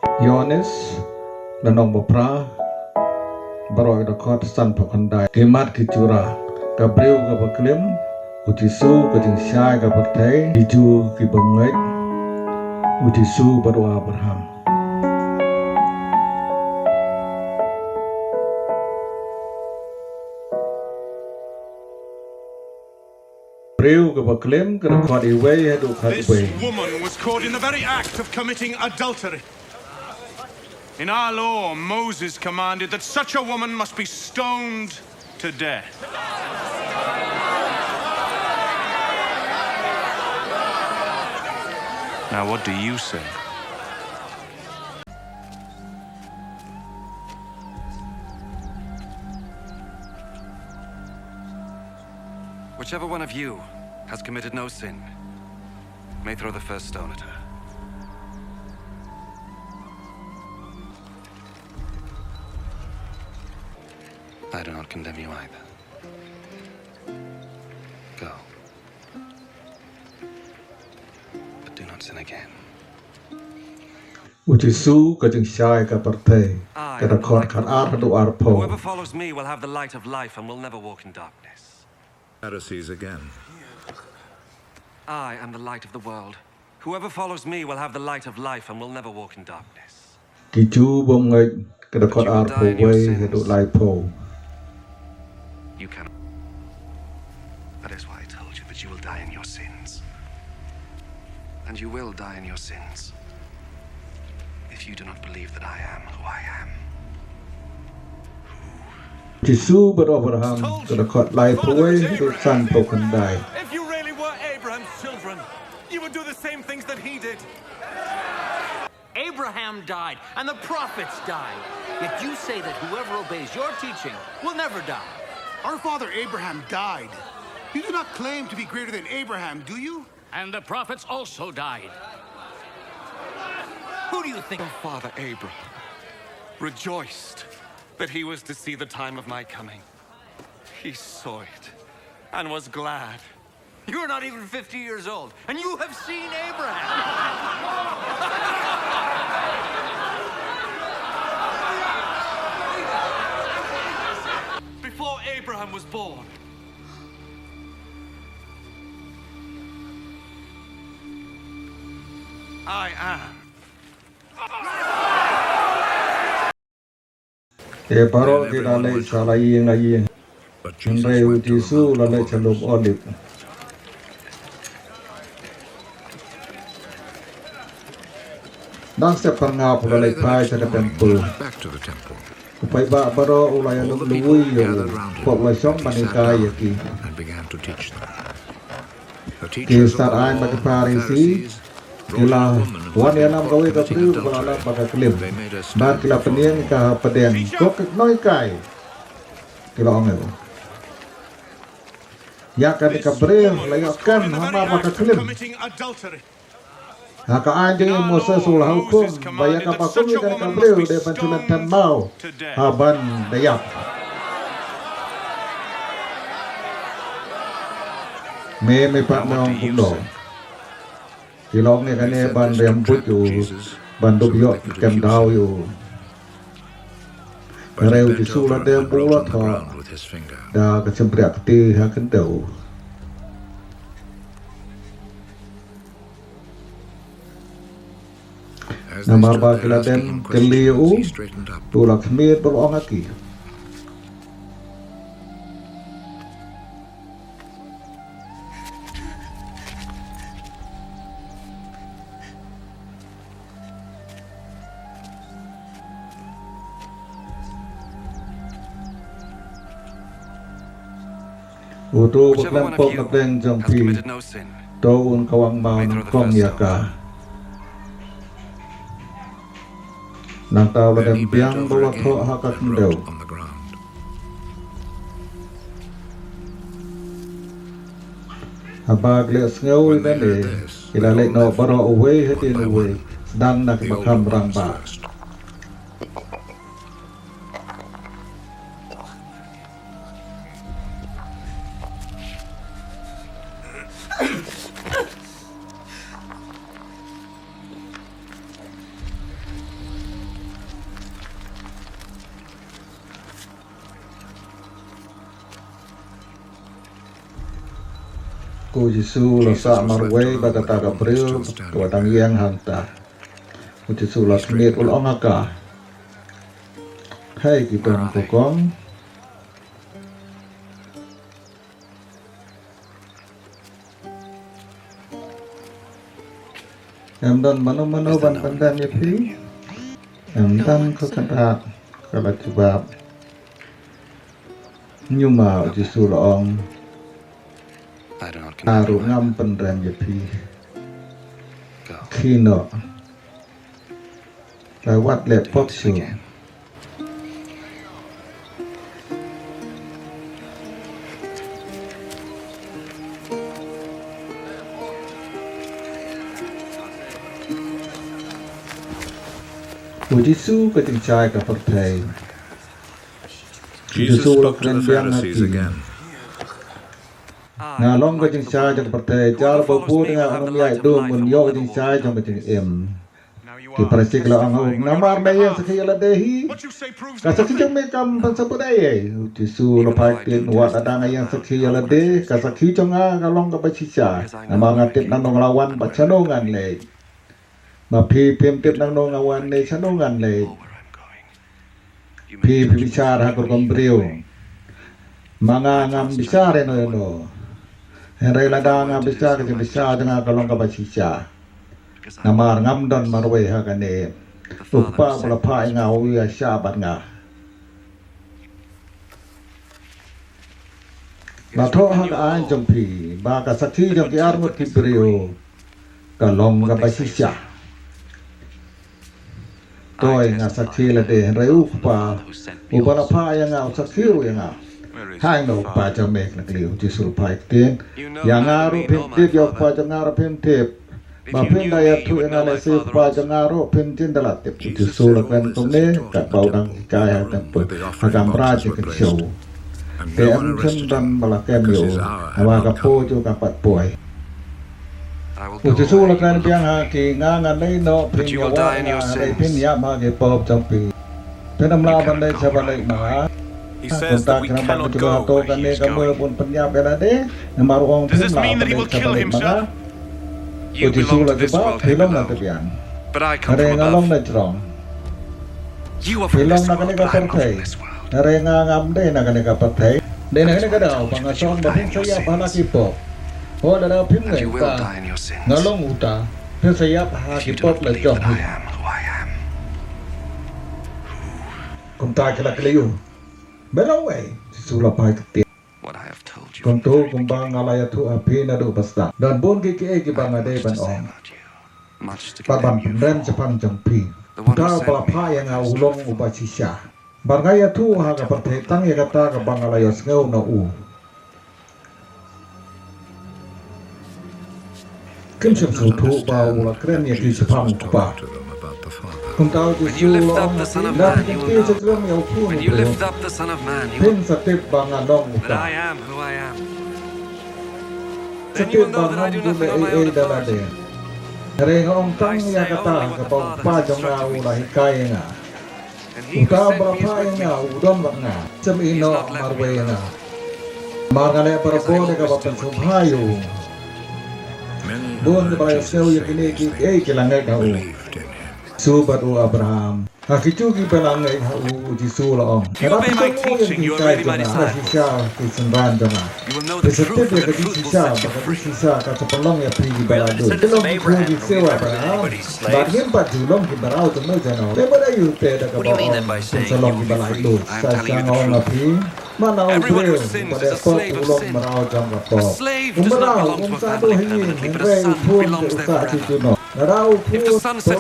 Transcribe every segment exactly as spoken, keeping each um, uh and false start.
Ïoannis, lynnong ba phra, baroh ki dkhot san phew khyndai. Ki mat ki jura, ka briew kaba klim, u Jisu ka jingshai ka pyrthei, ki Jiw ki bymngeit, u Jisu bad u Abraham. Briew kaba klim, ka dkhot iwei haduh khat. This iwei. Woman was caught in the very act of committing adultery. In our law, Moses commanded that such a woman must be stoned to death. Now, what do you say? Whichever one of you has committed no sin may throw the first stone at her. I do not condemn you either. Go. But do not sin again. U Jisu ka jingshai ka pyrthei, ka dkhot khat ar haduh arphew. Whoever follows me will have the light of life and will never walk in darkness. Pharisees again. I am the light of the world. Whoever follows me will have the light of life and will never walk in darkness. Ki Jiw bymngeit, ka dkhot arphew wei haduh laiphew. You cannot. That is why I told you that you will die in your sins. And you will die in your sins if you do not believe that I am who I am. Jisu bad u Abraham, ka dkhot laiphew wei haduh sanphew khyndai. If you really were Abraham's children, you would do the same things that he did. Abraham died, and the prophets died. Yet you say that whoever obeys your teaching will never die. Our father Abraham died. You do not claim to be greater than Abraham, do you? And the prophets also died. Who do you think? Your father Abraham rejoiced that he was to see the time of my coming. He saw it and was glad. You're not even fifty years old, and you have seen Abraham. Before Abraham was born, I am. Te baroh ki la leit sha la ïing la ïing. Hynrei u Jisu u la leit sha lum Olib. Nang step pyrngap u la leit phai sha ka templ. U paidbah baroh u la ïalum lwin ïa u, pop la shong ban hikai ïa ki. Ki stad aiñ bad ki Pharisi ki la wan ïalam kawei ka briew kaba la lap bad ka klim. Bad ki la pynïeng ïa ka ha pdeng. Ko ki nonghikai, ki la ong ïa u, ïa kane ka briew la ïoh kem hamar bad ka klim. Ha ka aiñ jong ngi u Moses u la hukum ba ïa kaba kum ïa kane ka briew dei ban shu lyndet maw, ha ban da ïap. Me, me pat me ong kumno? Ki la ong ïa kane ban da ïam buit ïa u, ban dup ïoh kem daw ïa u. Hynrei u Jisu u la dem bad u la thoh da ka shympriah kti ha khyndew. Namar ba ki la dem kylli ïa u, u la khmih bad u la ong ha ki. Uto uba khlem pop na pdeng jong phi, to un kawang maw nyngkong ïa ka. Nangta u la dem biang bad u la thoh ha ka khyndew. Haba ki la ïohsngew ïa kane, ki la leit noh baroh uwei hadien uwei, sdang na kiba kham rangbah. U Jisu u la sah marwei bad kata ka briew ka ba dang ïeng hangta. U Jisu u la khmih, u la ong ha ka, "Hei, ki don ko kong. Em don mano mano ban pyndem ïa phi?" "Em don ko Kynrad," ka la jubab. "Ñiuma," u Jisu u la ong, "nga ruh ngam pyndem ïa phi. Khie noh, la wat leh pop shuh." U Jisu, ka jingshai ka pyrthei. U Jisu u la kren biang ha ki. "Nga long ka jingshai jong ka pyrthei. Jar ba bud ïa nga, un ym ïaid duh, un ïoh ka jingshai jong ka jingim." Ki Pharisi ki la ong ha u, "Namar me ïeng sakhi ïa lade hi? Ka sakhi jong me kam pan sabut ei ei." U Jisu u la phai ktien, "Wat lada nga ïeng sakhi ïa lade, ka sakhi jong nga ka long kaba shisha. Namar nga tip na nong nga la wan bad shano ngan leit. Ma phi phim tip na nong nga wan ne shano ngan leit. Phi, phi bishar ha ka rukom briew. Ma nga ngam bishar ïano ïano. Hynrei lada nga bishar, ka jingbishar jong nga ka long kaba shisha. Namar ngam don marwei ha kane. U Kpa ba la phah ïa nga u ïashah bad nga. La thoh ha ka aiñ jong phi ba ka sakhi jong ki arngut ki briew ka long kaba shisha. Toi, nga sakhi lade, hynrei u Kpa u ba la phah ïa nga u sakhi ruh ïa nga." "Haino u Kpa jong me?" ki la kylli. U Jisu u la phai ktien, "Ïa nga ruh phim tip, ïa u Kpa jong nga ruh phim tip. Ba phin da ïathuh ïa nga lehse, u Kpa jong nga ruh phin jin da la tip." U Jisu u la kren kumne katba u dang hikai ha templ, ha kamra jingkynshew. Te ym shym don ba la kem ïa u, namar ka por jong u ka pat poi. U Jisu u la kren biang ha ki, "Nga ngan leit noh, phin ïa wad ïa nga, hynrei phin ïap ha ki pop jong phi. Phin ym lah ban leit sha ba leit ma nga." Kumta ki nongbat mynsiem ki la ong, "To kane ka mut ban pynïap ïa lade, namar u ong phin ym lah ban leit sha ba leit ma nga?" U Jisu u la jubab, "Phi long na ka tbian, hynrei nga long na jrong. Phi long na kane ka pyrthei, hynrei nga ngam dei na kane ka pyrthei. Dei na kane ka daw ba nga shong ba phin sa ïap ha la ki pop. Hooid, lada phim ngeit ba nga long uta, phin sa ïap ha ki pop la jong phi." Kumta ki la kylli ïa u, "Me long uei?" U Jisu u la phai ktien, "Kumto kumba nga la ïathuh ha phi naduh ba sdang, don bun kiei kiei kiba nga dei ban ong bad ban pynrem shaphang jong phi. Uta uba la phah ïa nga u long uba shisha. Bad nga ïathuh ha ka pyrthei tang ïa kata kaba nga la ïohsngew na u." Kim shym sngewthuh ba u la kren ïa ki shaphang u Kpa. Kumta u Jisu u la ong, "Lada phi kyntiew sha jrong ïa u Khun u briew, phin sa tip ba nga long uta. Sa tip ba ngam ju leh ei ei da lade. Hynrei nga ong tang ïa kata kaba u Kpa jong nga u la hikai ïa nga. Uta uba la phah ïa nga u don bad nga, shym ïehnoh marwei ïa nga. Namar nga leh barabor ïa kaba pynsngewbha ïa u." Bun kiba la ïohsngew ïa kine kiei kiei ki la ngeit ha u. Jisu bad u Abraham. Ha kito kiba la ngeit ha u, u Jisu u la ong, "Lada phi kohnguh ïa ki jinghikai jong nga, shisha ki synran jong nga, phi sa tip ïa ka jingshisha bad ka jingshisha ka sa pynlong ïa phi kiba laitluid. Phi long ki khun ki siew Abraham, bad ngim pat ju long ki mraw jong no jong no. Te balei aïu te da kaba ong phin sa long kiba laitluid? Sa shisha nga ong ha phi, man la u briew uba leh pop u long mraw jong ka pop. U mraw um sah duh ha ïing, hynrei u khun te u sah sha junom. Lada u khun u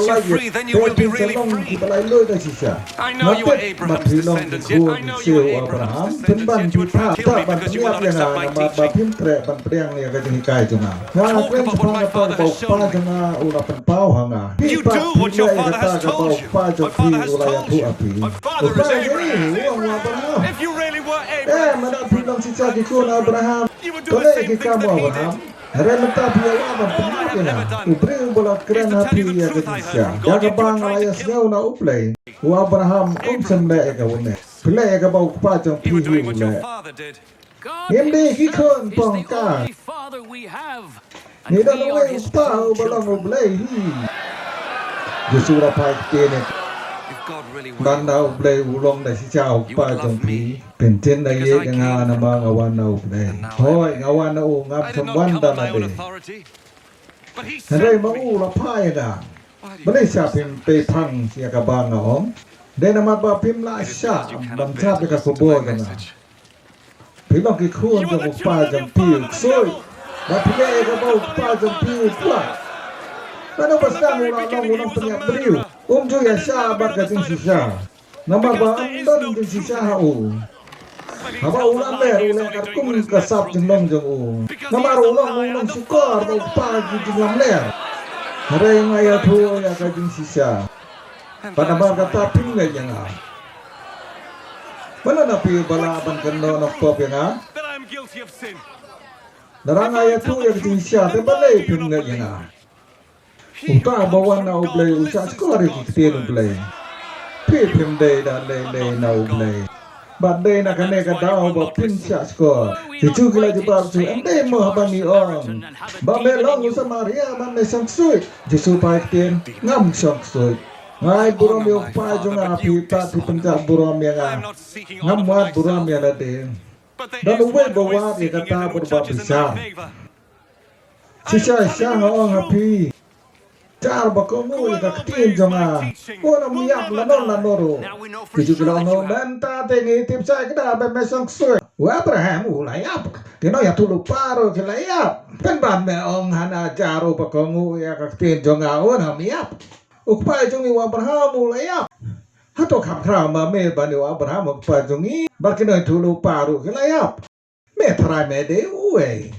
la ïit, te phin sa long kiba laitluid da shisha. Nga tip ba phi long ki khun ki siew Abraham, pynban phi phah ban pynïap ïa nga namar ba phim treh ban pdiang ïa ka jinghikai jong nga. Nga kren shaphang kata kaba u kpa jong nga u la pynpaw ha nga. Phi pat phi leh ïa kata kaba u kpa jong phi u la ïathuh ha phi." U kpa jong u u ong u Abraham. "Eh, lada phi long shisha ki khun Abraham, to leh ïa ki kam u Abraham. Hynrei mynta phi ïa wad ban pynïap ïa nga, u briew uba la kren ha phi ïa ka jingshisha, ïa kaba nga la ïohsngew na U Blei. U Abraham um shym leh ïa kawei ne. Phi leh ïa kaba u kpa jong phi hi u leh." Ngim dei ki khun pong ka. Ngi don uwei u Kpa uba long U Blei hi. Jisu u la phai ktien ïa ka, ban da U Blei u long da shisha u Kpa jong phi, phin tim da ïeit ïa nga namar nga wan na U Blei. Hooid, nga wan na u, ngam shym wan da lade. Hynrei ma u la phai ïa nga. Balei shisha phim pynphang ïa kaba nga ong? Dei namar ba phim lah shisha ban sngap ïa ka khubor jong nga. Phi long ki khun jong u kpa jong phi u ksuid. Ba phi leh ïa kaba u kpa jong phi u kwah. Mano ba sdang u la long u nongpynïap briew, um ju ïaishah bad ka jingshisha. Namar ba ym don jingshisha ha u. Haba u lamler u leh katkum ka sap jinglong jong u. Namar u long u nongshukor bad u kpa ki jinglamler. Hynrei nga ïathuh ïa ka jingshisha. Bad namar kata phim ngeit ïa nga. Mano na phi uba lah ban kynnoh nongpop ïa nga? Lada nga ïathuh ïa ka jingshisha, te balei phim ngeit ïa nga? Uta ba wan na U Blei u shah shkor ïa ki ktien U Blei. Phi phim dei da lei lei na U Blei. Bad dei na kane ka daw ba phin shah shkor. Ki Jiw ki la jubab shuh, ym dei mo haba ngi ong ba me long u Samaria ba me shong ksuid? Jisu phai ktien, ngam shong ksuid. Nga ai burom ïa u Kpa jong nga, phi pat phi pynjah burom ïa nga. Ngam wad burom ïa lade. Don uwei ba wad ïa kata bad ba bishar. Shisha shisha nga ong ha phi, jar ba kohnguh ïa ka ktien jong nga, un ym ïap lano lano ruh. Ki Jiw ki la ong, mynta te ngi tip shai kdar ba me shong ksuid. U Abraham u la ïap. Ki nongïathuhlypa ruh ki la ïap. Pynban me ong hana jar uba kohnguh ïa ka ktien jong nga un ym ïap. U kpa jong ngi u Abraham u la ïap. Hato kham khraw ma me ban ïa u Abraham u kpa jong ngi? Bad ki nongïathuhlypa ruh ki la ïap. Me tharai me dei uei?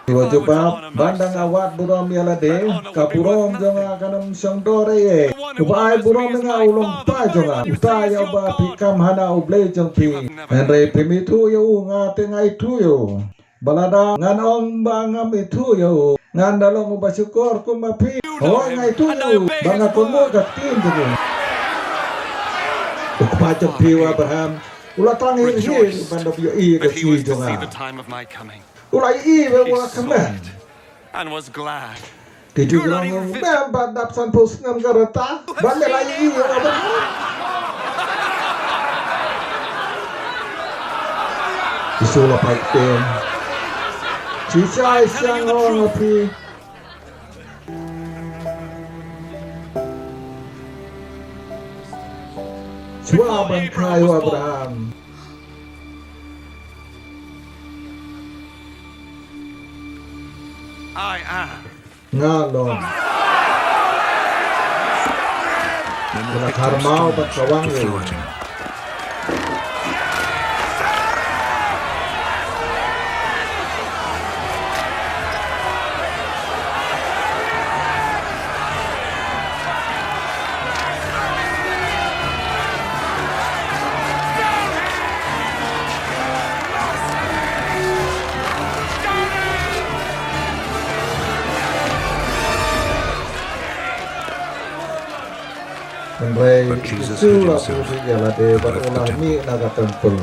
Ki la jubab, ban da nga wad burom ïa lade, ka burom jong nga kan ym shong dor ei ei. Uba ai burom ïa nga u long Kpa jong nga, uta ïa uba phi kam hana U Blei jong phi. Hynrei phim ithuh ïa u, nga te nga ithuh ïa u. Ba lada ngan ong ba ngam ithuh ïa u, ngan da long uba shukor kum ma phi. Hooid, nga ithuh ïa u, ba nga kohnguh ka ktien jong u. U kpa jong phi u Abraham u la tang hir hir ban da ïohi ïa ka sngi jong nga. U la ïohi bad u la kmen. Ki Jiw ki la ong, me ba dap sanphew snem ka rta ba me la ïohi ïa u Abraham? Jisu la phai ktien, shisha shisha nga ong ha phi, shuwa ban kha ïa u Abraham. I am. Nga long. Nga la kharmaw bad ka wang ïa u. Hynrei Jisu la pyrshah ïa lade bad u la mih na ka templ.